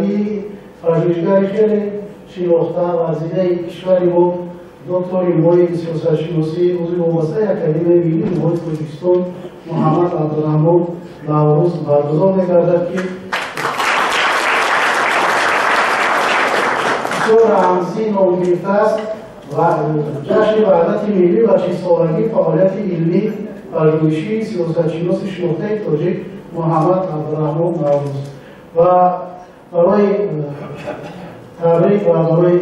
чилсолагии пажӯҳишгари хеле шинохта варзидаи кишвари мо, доктори илмҳои сиёсатшиносӣ, узви вобастаи Академияи миллии илмҳои Тоҷикистон Муҳаммад Абдураҳмон Наврӯз баргузор мегардад, ки бисёр рамзӣ ном гирифтааст ва ҷашни ваҳдати миллӣ ва чилсолагии фаъолияти илмӣ пажӯҳишии сиёсатшиноси шинохтаи тоҷик Муҳаммад Абдураҳмон Наврӯз. Ва барои табрик ва барои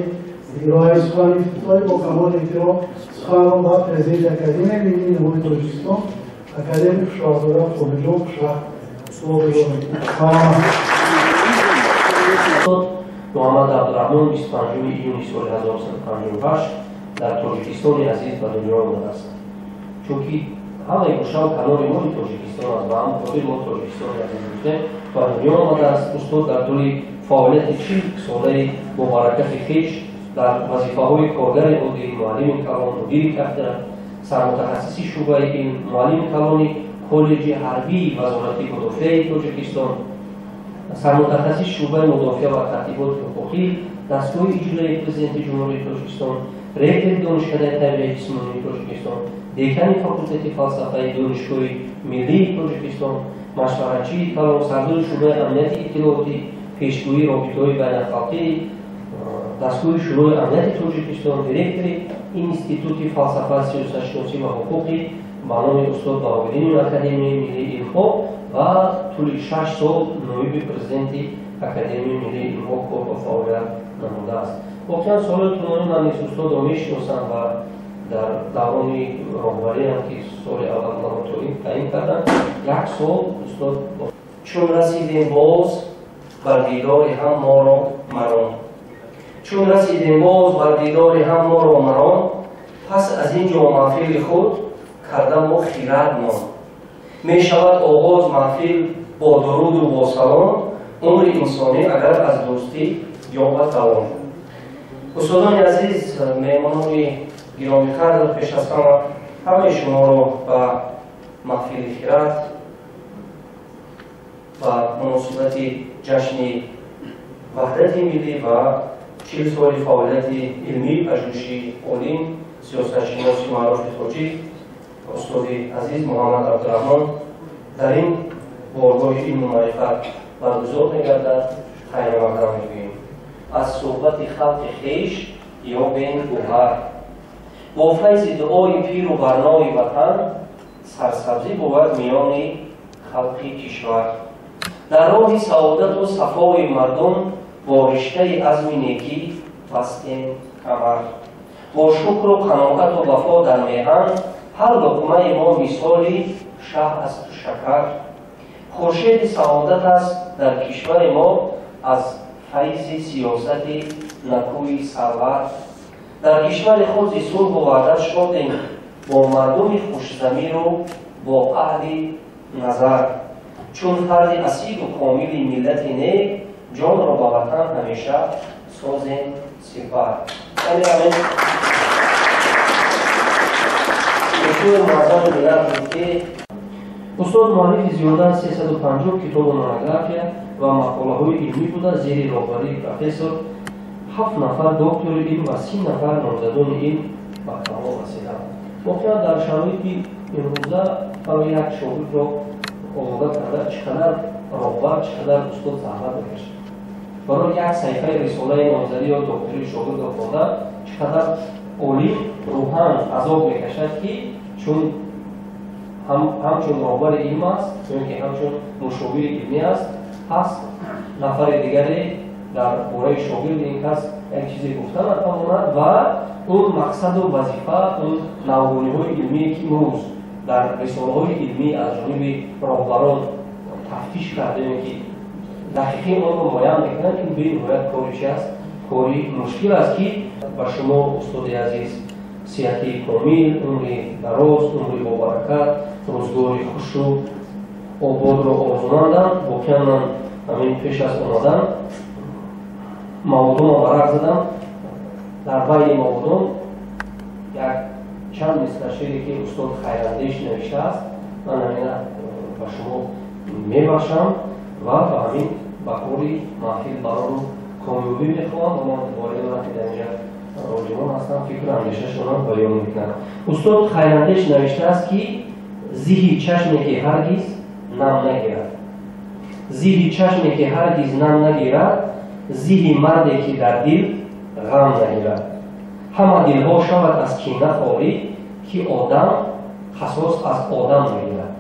ироаи сухани ифтихорӣ бо камоли эҳтиром суханро ба президенти Академияи миллии илмҳои Тоҷикистон академик Хушбахтзода Қобилҷон Хушбахт слово дорад. Муҳаммад Абдураҳмон 25 июни соли 1958 дар Тоҷикистони азиз ба дунё омадааст. Чунки ҳамаи гӯшаву канори мои Тоҷикистон аст ва ҳам хотири мо Тоҷикистони азиз гуфтем ба дунё омадааст. Устод дар тӯли фаъолияти 40 солаи мубаракати хеш дар вазифаҳои коргари оддӣ, муаллими калон, мудири кафедра, сармутахассиси шӯъбаи илм, муаллими калони коллеҷи ҳарбии Вазорати мудофиаи Тоҷикистон, сармутахассиси шӯъбаи мудофиа ва тартиботи ҳуқуқӣ дастгоҳи иҷроияи Президенти Ҷумҳурии Тоҷикистон, ректори Донишкадаи тарбияи ҷисмонии Тоҷикистон, декани факултети фалсафаи Донишгоҳи миллии Тоҷикистон, машваратчии калон, сардори шӯъбаи амнияти иттилоотӣ, пешгӯии робитаҳои байналхалқӣ дастгоҳи Шӯрои амнияти Тоҷикистон, директори Институти фалсафа, сиёсатшиносӣ ва ҳуқуқӣ ба номи устод Баҳовиддини Академияи миллии илмҳо ва тӯли 6 сол ноиби президенти Академияи миллии илмҳо кор ва фаъолият намудааст. Воқеан, солҳои тӯлонӣ ман низ устодро мешиносам ва дар даврони роҳбариам, ки соли аввал маро таъин карданд, як сол устод. Чун расидем боз бар дидори ҳам моро марон, чун расидем боз бар дидори ҳам моро марон, пас аз ин ҷо маҳфили худ карда мо хирад мон. Мешавад оғоз маҳфил бо дуруду бо салом, умри инсонӣ агар аз дӯстӣ ёбад давом. Устодони азиз, меҳмонони гиромиқадр, пеш аз ҳама ҳамаи шуморо ба маҳфили хирад ба муносибати ҷашни ваҳдати миллӣ ва 40 соли фаъолияти илмии пажӯҳишии олим, сиёсатшиноси маъруфи тоҷик, устоди азиз Муҳаммад Абдураҳмон дар ин боргоҳи илму маърифат баргузор мегардад, хайрмақдам мегӯем. Аз суҳбати халқи хеш ёбем гӯҳар, бо файзи дуои пиру барнои ватан сарсабзӣ бувад миёни халқи кишвар. Дар роҳи саодату сафои мардум бо риштаи азми некӣ бастем камар, бо шукру қаноату вафо дар меҳан ҳар луқмаи мо мисоли шаҳ асту шакар. Хуршеди саодат аст дар кишвари мо аз файзи сиёсати накӯи сарвар. Дар кишвари худ зи сулҳу ваҳдат шодем бо мардуми хушзамиру бо аҳли назар. Чун фарди асилу комили миллати нек, ҷонро ба ватан ҳамеша созем сипар. Яъне ҳамин Пешвои муаззами миллат буд, ки устод муаллифи зиёда аз 350 китобу монография ва мақолаҳои илмӣ буда, зери роҳбарии профессор ҳафт нафар доктори илм ва 30 нафар номзадони илм ба камол расиданд. Воқеан, дар шароити имрӯза барои як шогирдро омода карда чӣ қадар роҳбар, чӣ қадар устод заҳмат мекашад. Барои як саҳифаи рисолаи номзадӣ ё доктории шогирдро хонда чӣ қадар олим рӯҳан азоб мекашад, ки чун ҳамчун роҳбари илм аст ё ки ҳамчун мушовири илмӣ аст, пас нафари дигаре дар бораи шогирди ин кас як чизе гуфта натавонад ва он мақсаду вазифа, он навгониҳои илмие, ки имрӯз дар рисолаҳои илмӣ аз ҷониби роҳбарон тафтиш карда, ки дақиқи онро муайян мекунанд, ин бениҳоят кори чи аст, кори мушкил аст. Ки ба шумо, устоди азиз, сиҳатии комил, умри дароз, умри бобаракат, рӯзгори хушу ободро орзумандам. Воқеан, ман ҳамин пеш аз омадан маводонро варақ задам. Дар байни маводон як чанд мисра шеъре, ки устод Хайрандеш навиштааст, ман ҳамина ба шумо мебахшам ва ба ҳамин Ба кори маҳфил барору комёбӣ мехоҳам ва ман боварӣ дорам, ки дар инҷа олимон ҳастанд, фикру андешашонро баён мекунанд. Устод Хайрандеш навиштааст, ки зиҳи чашме, ки ҳаргиз нам нагирад, зиҳи чашме, ки ҳаргиз нам нагирад, зиҳи марде, ки дар дил ғам нагирад. Ҳама дилҳо шавад аз кина холӣ, ки одам қасос аз одам нагирад.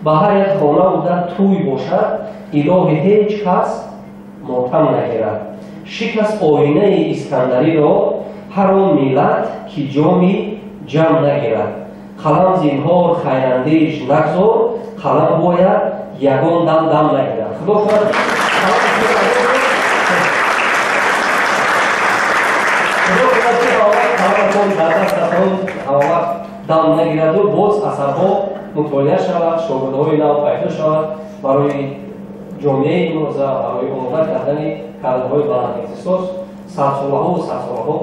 Ба ҳар як хонаву дар тӯй бошад, илоҳи ҳеҷ кас мотам нагирад. Шикаст оинаи Искандариро ҳар он миллат, ки ҷоми ҷам нагирад. Қалам зинҳор, Хайрандеш, нагзор, қалам бояд ягон дам дам нагирад. Худо хоҳад, қаламатон дар дастатон ҳамавақт дам нагираду боз асарҳо мутолиа шавад, шогирдҳои нав пайдо шавад барои ҷомеаи имрӯза, барои омода кардани кадрҳои баландихтисос садсолаҳову садсолаҳо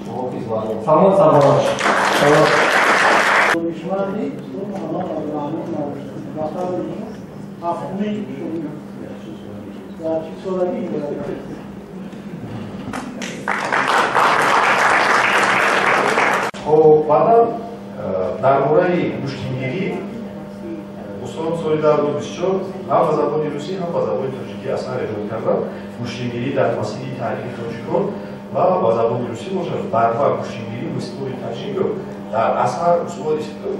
шумо хизмат. Саломат, сарбаланд. Донишманди устод Муҳаммад Абдураҳмон Наврӯзӣ ба қавли ҳафтумин шогирд дар чилсолагӣ. Хоб, баъдан дар бораи гӯштингирӣ устод соли 2024 ҳам ба забони русӣ, ҳам ба забони тоҷикӣ асар эҷод карданд. Гӯштингирӣ дар масири таърихи тоҷикон ва ба забони русӣ бошад «Борьба, гӯштингирӣ в истории таджиков». Дар асар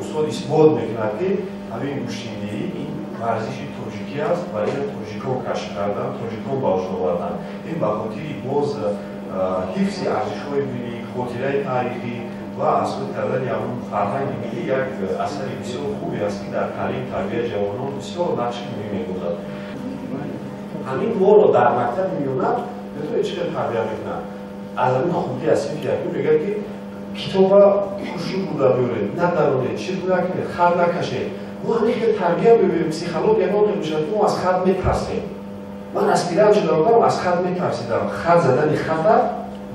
устод исбот мекунад, ки ҳамин гӯштингирӣ ин варзиши тоҷикӣ аст ва инро тоҷикон кашф карданд, тоҷикон ба вуҷуд оварданд. Ин ба хотири боз ҳифзи арзишҳои миллӣ, хотираи таърихӣ ва аз худ кардани ҳамун фарҳанги миллӣ як асари бисёр хубе аст, ки дар таълим тарбияи ҷавонон бисёр нақши муҳим мебозад. Ҳамин моро дар мактаби миёна метавонед чӣ хел тарбия мекунад? Аз ҳамин хурдӣ, аз синфи якум мегӯяд, ки китоба хушрӯ бурда биёред, надаронед, чирк накунед, хат накашед. Мо ҳамин хел тарбия мебинем, психология мо мешавад, ки мо аз хат метарсем. Ман аспирант шуда будам, аз хат метарсидам, хат задани хата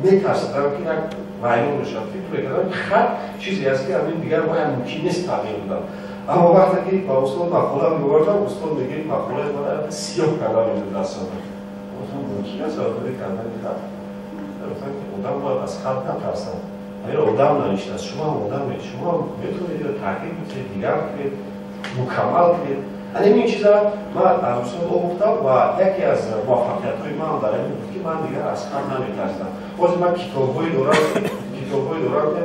метарсидам, ки як вайрон мешавад. Фикр мекардам, ки хат чизе аст, ки ҳамин дигар бояд мумкин нест тағйир додам. Аммо вақте ки ба устод мақола меовардам, устод мегӯяд, мақолаи мана сиёҳ карда медод дастам. Гуфтам, мумкин аст вайрон кардани хат? Гуфтам, ки одам бояд аз хат натарсад. Ҳамин одам навиштааст, шумо ҳам одамед, шумо ҳам метавонед инро тағйир бидиҳед, дигар кунед, мукаммал кунед. Ана ин чиза ман аз устод омӯхтам ва яке аз муваффақиятҳои ман дар ин буд, ки ман дигар аз хат наметарсидам. Ҳозир ман китобҳое дорам, ки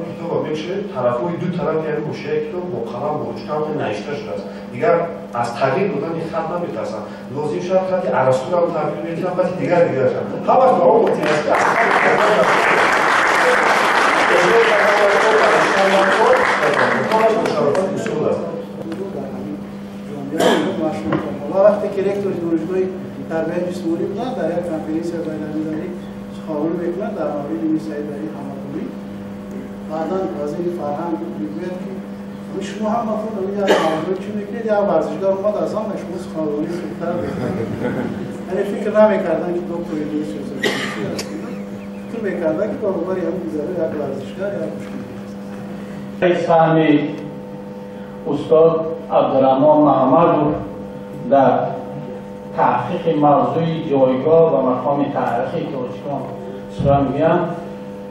китоба мекушоед, тарафҳои ду тарафи ҳамин гӯшаи китоб бо қалам, бо ручка навишта шудааст. Дигар аз тағйир додани хат наметарсам. Лозим шавад, хати Арастурам тағйир медиҳам, хати дигар дигарашам, ҳамаш ба он хотир аст, ки аз хат ҳамаш мушаррафати устод аст. Ва вақте ки ректори донишгоҳи тарбияи ҷисмонӣ буданд, дар як конференсияи байналмилалӣ суханронӣ мекунад дар мавриди Мирсаид Али Ҳамадонӣ. Баъдан вазири фарҳанг мегӯяд, ки шумо ҳаматон як мавзӯи чӣ мекунед, як варзишгар омад, аз ҳама шумо суханронии хубтар мекунад. Яъне фикр намекарданд, ки доктори илми сиёсатшиносӣ аст, фикр мекарданд, ки баробари ҳамин дигаро як варзишгар, як гӯштингир. Саҳми устод Абдураҳмон Маҳмадов дар таҳқиқи мавзӯи ҷойгоҳ ва мақоми таърихи тоҷикон сухан мегӯям.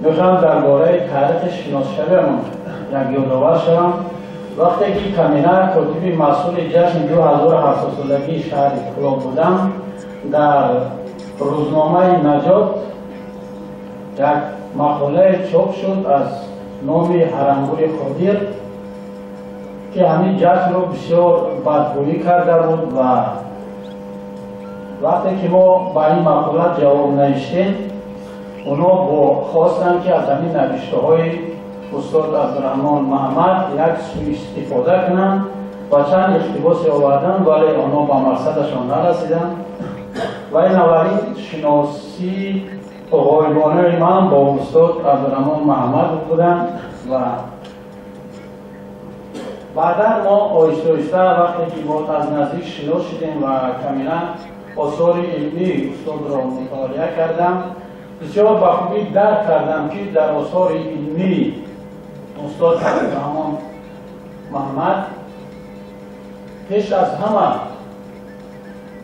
Мехоҳам дар бораи таърихи шиносшавиамон як ёдовар шавам. Вақте ки камина котиби масъули ҷашни 27-солагии шаҳри Кӯлоб будам, дар рӯзномаи Наҷот як мақолае чоп шуд аз номи Ҳарангули Қодир, ки ҳамин ҷашнро бисёр бадгӯӣ карда буд. Ва вақте ки мо ба ин мақола ҷавоб навиштем, оно бо хостанд, ки аз ҳамин навиштаҳои устод Абдураҳмон Маҳмад як суистифода кунанд ва чанд иқтибосе оварданд, вале онҳо ба мақсадашон нарасиданд. Ва ин аввалин шиносии ғоибонаи ман бо устод Абдураҳмон Маҳмадов буданд. Ва баъдан мо оҳиста оҳиста, вақте ки мо аз наздик шинос шудем ва камина осори илмии устодро мутолиа кардам, бисёр ба хубӣ дарк кардам, ки дар осори илмии устод Абдураҳмон Маҳмад пеш аз ҳама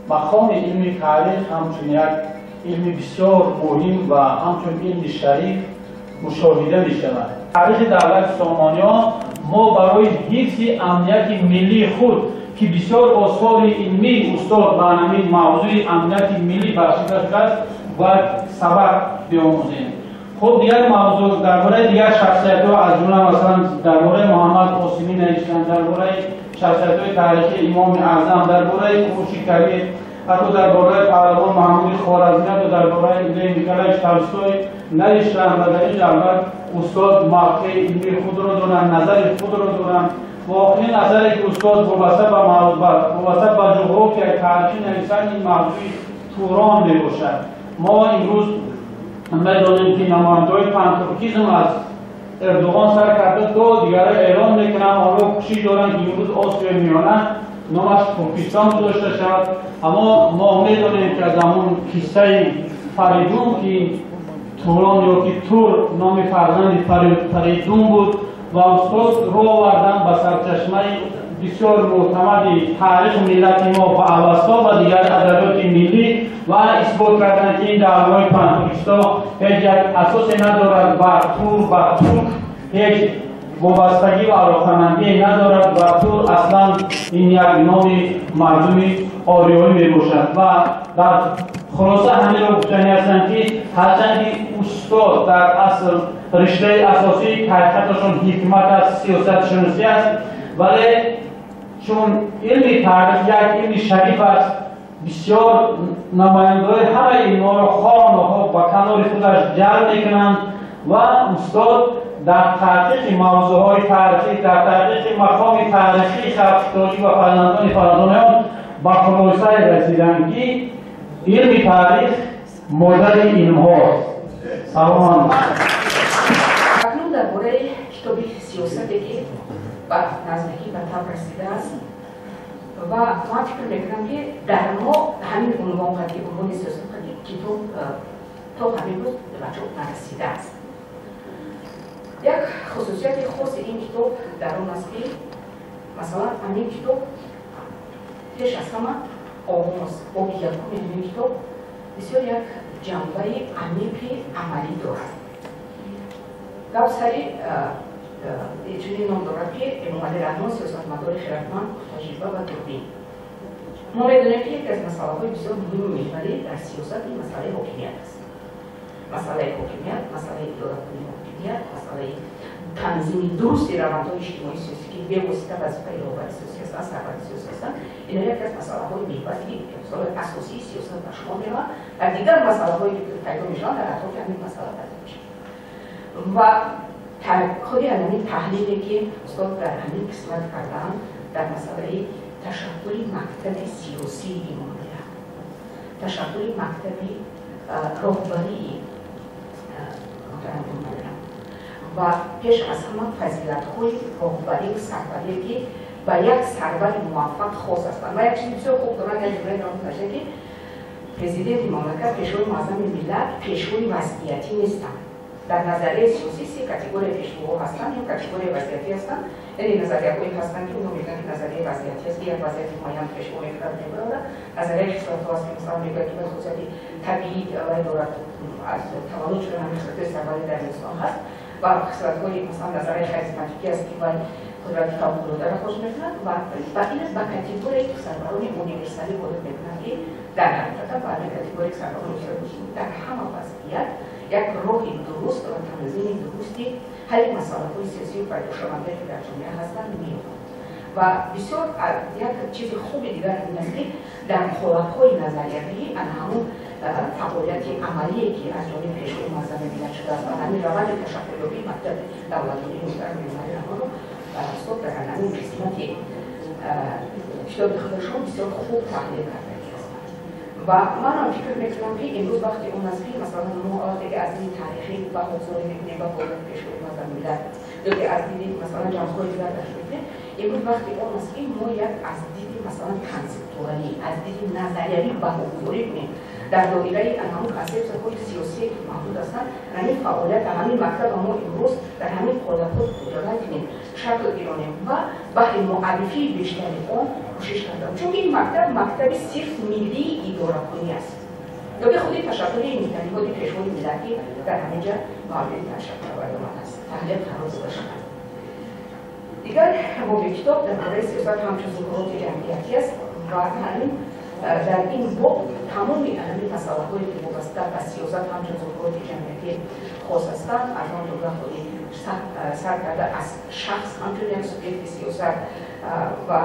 Мақоми илми таърих ҳамчун як илми бисёр муҳим ва ҳамчун илми шариф мушоҳида мешавад. Таърихи давлати Сомониён мо барои ҳифзи амнияти миллии худ, ки бисёр осори илмии устод ба ҳамин мавзӯи амнияти миллӣ бахшида шудааст, бояд сабақ биомӯзем. Хуб, дигар мавзӯъ дар бораи дигар шахсиятҳо, аз ҷумла масалан дар бораи Муҳаммад Қосимӣ навиштанд, дар бораи шахсиятҳои таърихии Имоми Аъзам, дар бораи Куруши Кабир, ҳатто дар бораи паҳлавон Маҳмуди Хоразмӣ, ҳатто дар бораи Лев Николаевич Толстой навиштанд ва дар ин ҷавҳар устод мавқеи илмии худро доранд, назари худро доранд. Ва охирин назаре ки устод вобаста ба ҷуғрофияи таърихӣ нависанд, ин мавзӯи Турон мебошад. Мо имрӯз медонем ки намояндаҳои пантуркизм аз Эрдоғон сар карда то дигарро эълон мекунанд, онҳо кӯшиш доранд ки имрӯз Осиёи Миёна номаш Туркистон гузошта шавад. Аммо мо медонем ки аз ҳамон қиссаи Фаридун, ки Турон ё ки Тур номи фарзанди Фаридун буд ва устод рӯ овардан ба сарчашмаи бисёр мӯътамади таърихи миллати мо, ба Авасто ва дигар адабиёти миллӣ, ва исбот карданд ки ин даъвои пантуркистон ҳеҷ як асосе надорад ва Тур ба турк ҳеҷ вобастагӣ ва алоқамандие надорад ва Тур аслан ин як номи мардуми ориёӣ мебошад. Ва дар хулоса ҳаминро гуфтанӣ ҳастанд, ки ҳарчанд ки устод дар асл риштаи асосии таҳқиқоташон ҳикмат аст, сиёсатшиносӣ аст, вале чун илми таърих як илми шариф аст, бисёр намояндаҳои ҳамаи илмҳоро хоҳ нохоҳ ба канори худаш ҷалб мекунанд ва устод дар таҳқиқи мавзӯъҳои таърихӣ, дар таҳқиқи мақоми таърихии халқи тоҷик ва фарзандони фарзандониён ба хулосае расиданд, ки илми таърих модари илмҳост. Саломат. Акнун дар бораи китоби сиёсате, ки ба наздикӣ ба таб расидааст, ва ман фикр мекунам, ки дар мо ҳамин унвон қади, унвони сиёсат қади китоб то ҳамин рӯз ба чоп нарасидааст. Як хусусияти хоси ин китоб дар он аст, ки масалан ҳамин китоб пеш аз ҳама оғоз, боби якуми ҳамин китоб бисёр як ҷанбаи амиқи амалӣ дорад. Гап сари чунин ном дорад, ки Эмомалӣ Раҳмон сиёсатмадори хиратманд, таҷриба ва дурбин. Мо медонем, ки яке аз масъалаҳои бисёр муҳиму меҳварӣ дар сиёсат ин масъалаи ҳокимият аст. Масъалаи ҳокимият, масъалаи идоракунии ҳокимият, масъалаи танзими дурусти равандҳои иҷтимоӣ сиёсӣ, ки бевосита вазифаи роҳбари сиёсӣ ҳастанд, сарвари сиёсӣ ҳастанд. Ино яке аз масъалаҳои меҳварӣ, масъалаҳои асосии сиёсат ба шумор мераванд ва дигар масъалаҳое ки пайдо мешаванд дар атрофи ҳамин масъала пайдо мешаванд. Ва худи ҳамин таҳлиле, ки устод дар ҳамин қисмат кардаанд дар масъалаи ташаккули мактаби сиёсии Эмомалӣ Раҳмон, ташаккули мактаби роҳбарии муҳтарам Эмомалӣ Раҳмон ва пеш аз ҳама фазилатҳои роҳбарию сарварие, ки ба як сарвари муваффақ хос ҳастанд. Ва як чизи бисёр хуб доранд, як ҷумлаи навишта, ки президенти мамлакат, пешвои муаззами миллат пешвои вазъиятӣ нестанд. Дар назарияи сиёсӣ се категория пешвоҳо ҳастанд ё категорияи вазъиятӣ ҳастанд, яъне назарияҳое ҳастанд, ки онҳо мегӯянд, ки назарияи вазъиятӣ аст, ки як вазъияти муайян пешво мекунад, мебарад. Назарияи хислатҳо аст, ки масалан мегӯяд, ки ба хусусияти табиӣ вай дорад, аз таваллуд шудан ҳамин хислатҳои сарварӣ дар инсон ҳаст, ва хислатҳои масалан назарияи харизматикӣ аст, ки вай қудрати фавқулодаро хош мекунад ва ин аст ба категорияи сарварони универсалӣ ворид мекунад, ки дар ҳақиқата ба ҳамин категорияи сарварони универсалӣ дар ҳама вазъият як роҳи дуруст ва танзими дурусти ҳалли масъалаҳои сиёсию пайдошавандае, ки дар ҷомеа ҳастанд, меёбанд. Ва бисёр як чизи хуби дигар ин аст, ки дар ҳолатҳои назариявӣ ана ҳамун фаъолияти амалие, ки аз ҷониби пешвои муаззами миллат шудааст ва ҳамин раванди ташаккулёбии мактаби давлатдории муҳтарам Эмомалӣ Раҳмонро устод дар ҳамин қисмати китоби худашон бисёр хуб таҳлил кардагӣ ҳастанд. Ва манам фикр мекунам, ки имрӯз вақти он аст, ки масалан мо вақте ки аз диди таърихӣ баҳогузорӣ мекунем ба фаъолияти пешвои муаззами миллат ё ки аз диди масалан ҷанбҳои дигар ташкил мекунем, имрӯз вақти он аст, ки мо як аз диди масалан консептуалӣ, аз диди назариявӣ баҳогузорӣ кунем дар доираи ҳамон консепсияҳои сиёсие, ки мавҷуд ҳастанд, ҳамин фаъолият, ҳамин мактаба мо имрӯз дар ҳамин қолабҳо ҷавон кунем, шакл гиронем ва баҳри муаррифии бештари он кӯшиш кардам, чунки ин мактаб мактаби сирф миллии идоракунӣ аст. Ёки худи ташаккули ниҳоди Пешвои миллат, ки дар ҳамин ҷа мавриди ташаккур омадааст, таҳлил қарор дода шудааст. Дигар боби китоб дар бораи сиёсат ҳамчун зуҳуроти ҷамъиятӣ аст ва ҳамин дар ин боб тамоми ҳамин масъалаҳое, ки вобаста ба сиёсат ҳамчун зуҳуроти ҷамъиятӣ хос ҳастанд, аз он ҷумла худи сар карда аз шахс ҳамчун як субъекти сиёсат ва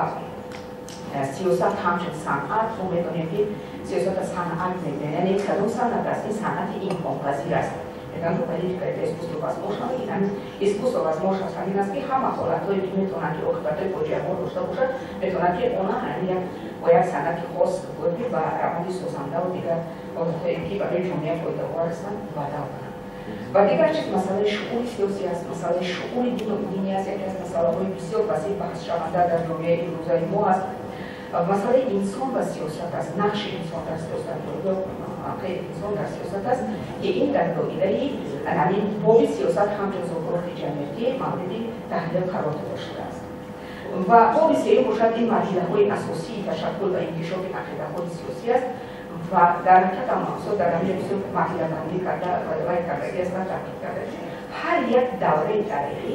сиёсат ҳамчун санъат. Мо медонем, ки сиёсата санъат мегӯянд, яъне кадом санъат аст? Ин санъати имконпазир аст. Мегӯянд, политика — это искусство возможного. Ин ҳамин искусство возможного ҳамин аст, ки ҳама ҳолатҳое, ки метавонанд, ки оқибатҳои фоҷиабор дошта бошад, метавонанд, ки она ҳамин як бо як санъати хос бояд, ки ба раванди созандаву дигар ҳолатҳое, ки барои ҷомеа фоидаовар ҳастанд, бадал кунанд. Ва дигар чиз масъалаи шуъури сиёсӣ аст, масъалаи шуъури дину динӣ аст, яке аз масъалаҳои бисёр васеъ баҳсшаванда дар ҷомеаи имрӯзаи мо аст. Масъалаи инсон ва сиёсат аст, нақши инсон дар сиёсат, мавқеи инсон дар сиёсат аст, ки ин дар доираи ҳамин боби сиёсат ҳамчун зуҳуроти ҷамъиятӣ мавриди таҳлил қарор дода шудааст. Ва боби сеюм бошад, ин марҳилаҳои асосии ташаккул ва инкишофи ақидаҳои сиёсӣ аст. Ва дар ҳақиқат ҳам мақсуд дар ҳамин бисёр марҳилабандӣ карда вай кардагӣ ҳастанд, тартиб карда. Ҳар як давраи таърихӣ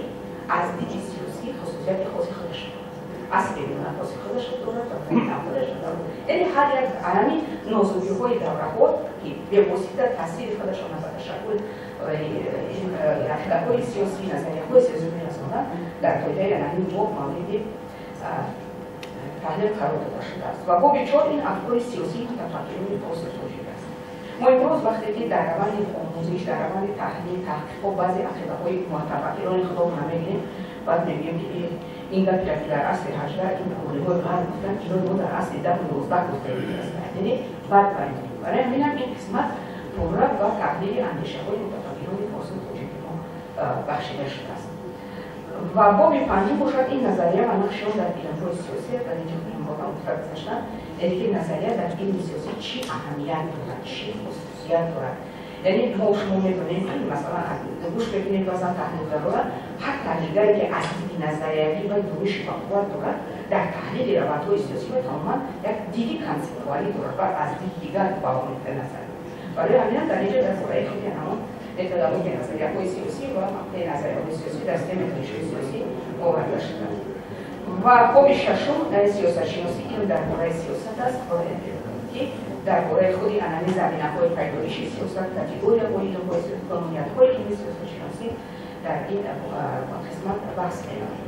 аз диди сиёсӣ хусусияти хоси худаш дорад, асри хоси худашро дорад ва худашро дорад. Яъне ҳар як ҳамин нозукиҳои давраҳо, ки бевосита таъсири худашона ба ташаккул ақидаҳои сиёсӣ, назарияҳои сиёсӣ мерасонанд, дар доираи ҳамин боб мавриди таҳлил қарор дода шудааст. Ва боби чор ин афкори сиёсии мутафаккирони форсу тоҷик аст. Мо имрӯз вақте ки дар раванди омӯзиш, дар раванди таҳлил, таҳқиқот баъзе ақидаҳои мутафаккирони худро мегирем, баъд мегӯем, ки ин гапе, ки дар асри 18 ин олиҳои ғарб гуфтанд, ино мо дар асри 10-у 11 гуфтагӣ ҳастанд, яъне баъд барои ҳаминам ин қисмат пурра ба таҳлили андешаҳои мутафаккирони форсу тоҷики мо бахшида шудааст. Ва боби панҷум бошад, ин назария ва нақши он дар илмҳои сиёсӣ. Дар инҷо ҳам гуфта гузаштам, яъне ки назария дар илми сиёсӣ чӣ аҳамият дорад, чӣ хусусият дорад. Яъне мо шумо медонем, ки масалан гӯш мекунем баъзан таҳлилгарора, ҳар таҳлилгаре, ки аз диди назариявӣ ва дониши ба қувват дорад, дар таҳлили равандҳои сиёсӣ ва тамоман як диди консептуалӣ дорад ва аз диди дигар ба он назар. Барои ҳаминам дар инҷо дар бораи худи ҳамон методологияи назарияҳои сиёсӣ ва мавқеи назарияҳои сиёсӣ дар системаи донишҳои сиёсӣ оварда шудааст. Ва боби шашум сиёсатшиносӣ, илм дар бораи сиёсат аст, ки дар бораи худи анами заминаҳои пайдоиши сиёсат, категорияҳои илмҳои, қонуниятҳои илми сиёсатшиносӣ дар ин қисмат баҳс менамояд.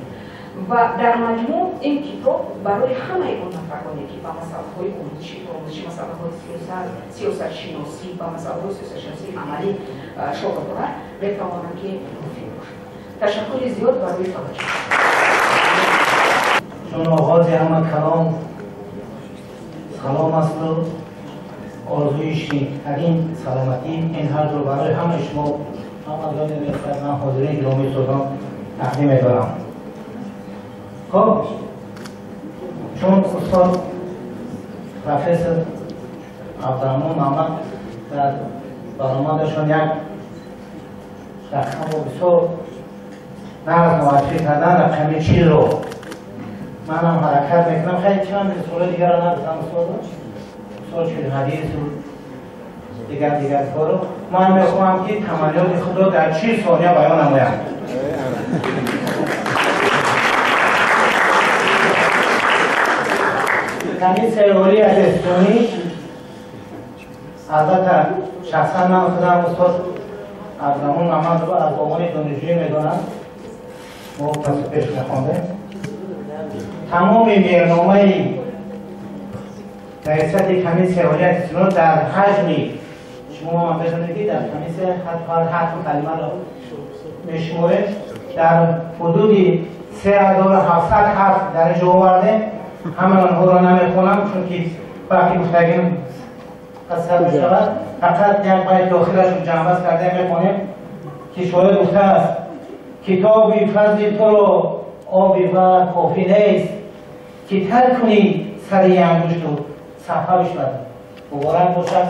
Ва дар маҷмӯъ ин китоб барои ҳамаи он нафароне, ки ба масъалаҳои омӯзиши масъалаҳои сиёсат, сиёсатшиносӣ, ба масъалаҳои сиёсатшиносии амалӣ шуғл дорад, метавонанд, ки муфид бошад. Ташаккури зиёд барои таваҷҷӯҳ. Чун оғози ҳама калом салом асту орзуи ширинтарин саломатӣ, ин ҳар дуро барои ҳамаи шумо, ҳам аъзои риёсат, ҳам ҳозирини гиромии созмон тақдим медорам. Хоб, чун устод профессор Абдураҳмон Муҳаммад дар баромадашон як рақамро бисёр нағз муаррифӣ кардан, рақами 40-ро, манам ҳаракат мекунам. Хеле чанд мисолҳои дигарро нагуфтам, устод, мисол чил ҳадису дигар дигарҳоро. Ман мехоҳам, ки таманниёти худро дар 40 сония баён намоям. Комиссияи олии аттестатсионӣ, албатта, шахсан ман худам устод Абдураҳмон Муҳаммадро аз овони донишҷӯӣ медонам, мо пасу пеш мехондем. Тамоми меҳрномаи раисати комиссияи олии аттестатсионӣ дар ҳаҷми, шумо ҳам медонед, ки дар комиссия ҳарфу калимаро мешуморем, дар ҳудуди 3700 ҳарф дар инҷо овардем. Ҳамаи онҳоро намехонам, чунки вақти гуфтагим қасар мешавад. Фақат як байт дохилашон ҷамъбаст карда мехонем, ки шоир гуфтааст: «Китоби фазли туро оби вар кофӣ нест, ки тар кунӣ сари ангушту сафҳа бишавад». Муборак бошад.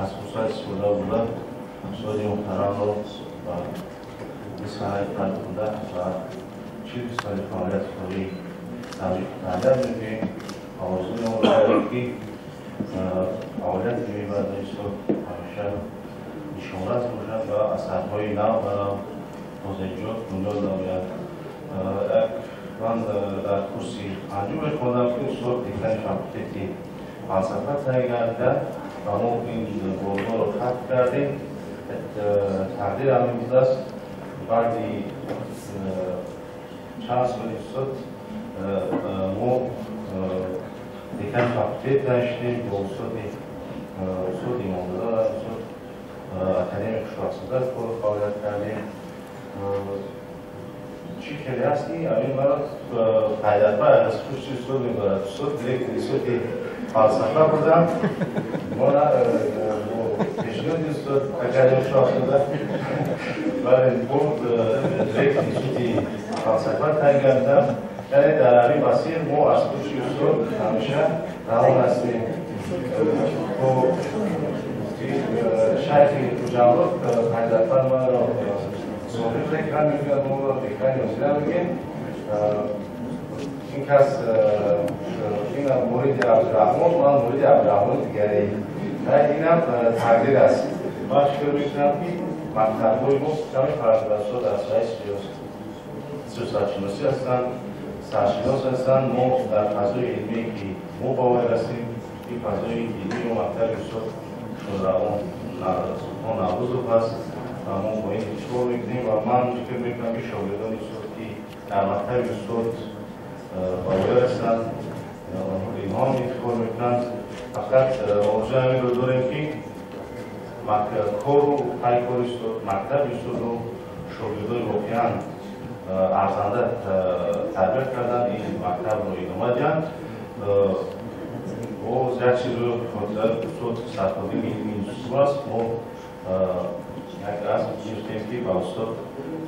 Аз фурсат истифода бурда. устоди муҳтарамро ба саҳнаи фархунда ва 40 соли фаъолияти корӣ табрику таҳният мегӯем. Орзуи онро дорем, ки фаъолияти мебардаи устод ҳамеша нишонрас бошад ва асарҳои нав ба нав тозаиҷод бунёд намояд. Ман дар курси панҷум мехондам, ки устод декани факултети фалсафа таъин гардида ва мо ин бордорро хатм кардем. Тақдир ҳамин будааст. Баъди чанд соли устод мо декани факултет таъин шудем бо устоди Имомзода ва устод академик Хушбахтзода кору фаъолият кардем. Чӣ хеле ҳаст, ки ҳамин маро пайдарпай аз курси устод мебарад. Устод директори институти фалсафа будам. Мо бо пешниҳоди устод академик Хушбахтзода бале бо директори институти фалсафа таъин гардидам. Яъне дар ҳамин масир мо аз курси устод ҳамеша равон ҳастем. Бо шайхи Хуҷандов пайдарпай маро собиқ декан мегӯяд, моро декани ҳозира мегӯем. Ин кас ин муриди Абдураҳмон, ман муриди Абдураҳмони дигаре. Инам тақдир аст. Ман фикр мекунам, ки мактабҳои мо каме фарзандасо дар соҳаи сиёсатшиносӣ ҳастанд, саршинос ҳастанд. Мо дар фазои илмие, ки мо ба вай расем, ин фазои илмии мо мактаби устод Шодравон Султон Наврӯзов аст ва мо бо ин ифтихор мекунем. Ва ман фикр мекунам, ки шогирдони устод, ки дар мактаби устод ба воя расанд, онҳо инҳо ҳам ифтихор мекунанд. Фақат орзуи ҳаминро дорем, ки кору пайкори устод, мактаби устодро шогирдони воқеан арзанда тарбият кардан, ин мактабро идома диҳанд. Боз як чизро хотира, устод сарходими илми институт аст. Мо як азм гирифтем, ки ба устод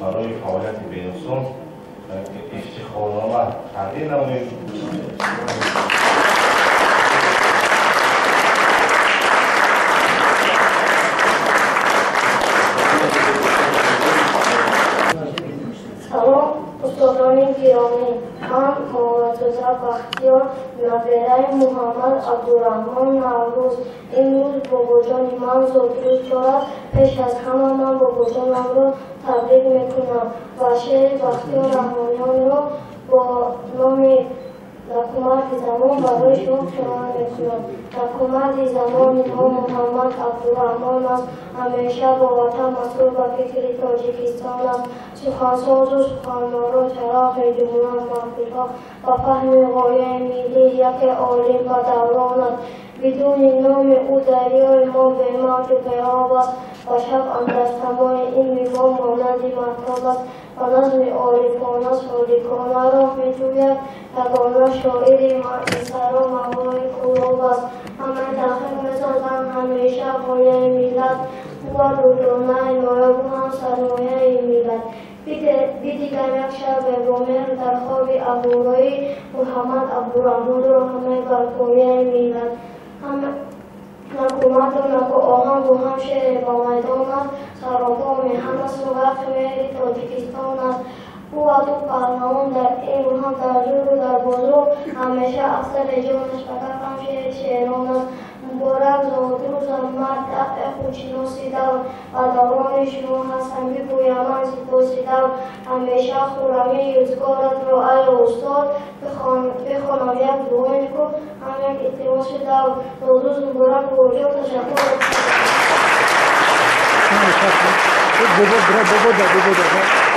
барои фаъолияти бенуқсон ифтихорнома тақдим намоем. Салом, устодони гиромӣ. Ман Моватуза Бахтиёр, набераи Муҳаммад Абдураҳмон Наврӯз. Имрӯз бобоҷони ман зодрӯз дорад. Пеш аз ҳама ман бобоҷонамро табрик мекунам ва шеъри Бахтиёр Раҳмониёнро бо номи Накумарди замон барои шумо қироат мекунам. Накумарди замони мо Муҳаммад Абдураҳмон аст. Ҳамеша бо ватан масъул ба фикри Тоҷикистон аст. Сухансозу суханноро чароғ медумонад маҳфилҳо. Ба фаҳми ғояи миллӣ яке олим ба даврон аст. Бидуни номи ӯ дарёи мо бемавҷу беоб аст. Ва шаб андар самои илми мо монанди маҳтоб аст. Ба назми орифона соликона роҳ меҷӯяд. Ягона шоири инсаро мавои кӯлоб аст. Ҳама дахил месозанд ҳамеша ғояи миллат. Ва дурдонаи ноёбу ҳам сармояи миллат. Бидидам як шабе бо меҳр дар хоби аҳуроӣ Муҳаммад Абдураҳмонро ҳама бар пояи миллат. Накумарду наку оҳангу ҳам шеъре ба майдон аст. Саропо меҳан асту ғарқи меҳри Тоҷикистон аст. Ӯ паҳлавон дар илму ҳам дар зӯру дар бозу, ҳамеша афсари ҷонаш фақат ҳам шеъри шерон аст. Муборак зодрӯзам, мард ақли худшиноси давр, ба даврони шумо ҳастам бигӯям ман сипоси давр. Ҳамеша хуррамии рӯзгоратро, ай устод, бихонам як дуои ку, ҳам як илтимоси давр. Зодрӯз муборак, бобоҷон, ташаккур. Бобо, бобо, бобо.